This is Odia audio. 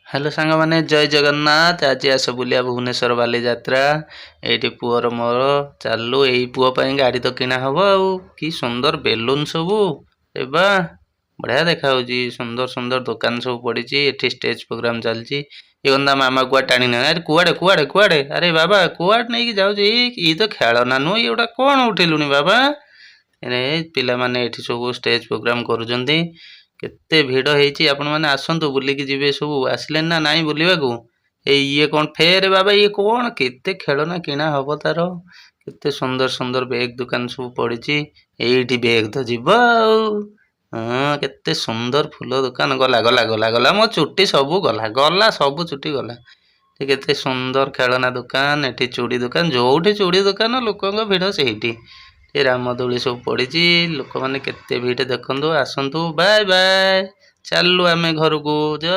ହ୍ୟାଲୋ ସାଙ୍ଗମାନେ, ଜୟ ଜଗନ୍ନାଥ। ଆଜି ଆସ ବୁଲିବା ଭୁବନେଶ୍ୱର ବାଲିଯାତ୍ରା। ଏଇଠି ପୁଅର ମୋର ଚାଲୁ। ଏଇ ପୁଅ ପାଇଁ ଗାଡ଼ି ତ କିଣା ହବ ଆଉ। କି ସୁନ୍ଦର ବେଲୁନ ସବୁ ଏବା, ବଢ଼ିଆ ଦେଖାଯାଉଛି। ସୁନ୍ଦର ସୁନ୍ଦର ଦୋକାନ ସବୁ ପଡ଼ିଛି। ଏଠି ଷ୍ଟେଜ ପ୍ରୋଗ୍ରାମ ଚାଲିଛି। ଇଏ କଣ ତା ମାମା କୁଆଡ଼େ ଟାଣି ନେଲା? ଆରେ କୁଆଡ଼େ କୁଆଡ଼େ କୁଆଡ଼େ? ଆରେ ବାବା, କୁଆଡ଼େ ନେଇକି ଯାଉଛି? ଇଏ ତ ଖେଳନା ନୁହଁ, ଇଏ ଗୋଟା କଣ ଉଠେଇଲୁଣି ବାବା? ଏ ପିଲାମାନେ ଏଠି ସବୁ ଷ୍ଟେଜ ପ୍ରୋଗ୍ରାମ କରୁଛନ୍ତି। କେତେ ଭିଡ଼ ହେଇଛି। ଆପଣମାନେ ଆସନ୍ତୁ, ବୁଲିକି ଯିବେ। ସବୁ ଆସିଲେଣି ନା ନାଇଁ ବୁଲିବାକୁ? ଏଇ ଇଏ କଣ ଫେରେ ବାବା? ଇଏ କଣ? କେତେ ଖେଳନା କିଣା ହବ ତାର। କେତେ ସୁନ୍ଦର ସୁନ୍ଦର ବେଗ୍ ଦୋକାନ ସବୁ ପଡ଼ିଛି। ଏଇଠି ବେଗ୍ ତ ଯିବ ଆଉ। ହଁ, କେତେ ସୁନ୍ଦର ଫୁଲ ଦୋକାନ। ଗଲା ଗଲା ଗଲା ଗଲା, ମୋ ଚୁଟି ସବୁ ଗଲା ଗଲା, ସବୁ ଚୁଟି ଗଲା। କେତେ ସୁନ୍ଦର ଖେଳନା ଦୋକାନ ଏଠି, ଚୁଡ଼ି ଦୋକାନ। ଯୋଉଠି ଚୁଡ଼ି ଦୋକାନ, ଲୋକଙ୍କ ଭିଡ଼ ସେଇଠି। ଏ ରାମଦୋଳି ସବୁ ପଡ଼ିଛି। ଲୋକମାନେ କେତେ ଭିଡ଼ ଦେଖନ୍ତୁ। ଆସନ୍ତୁ, ବାଏ ବାଏ, ଚାଲୁ ଆମେ ଘରକୁ। ଜୟ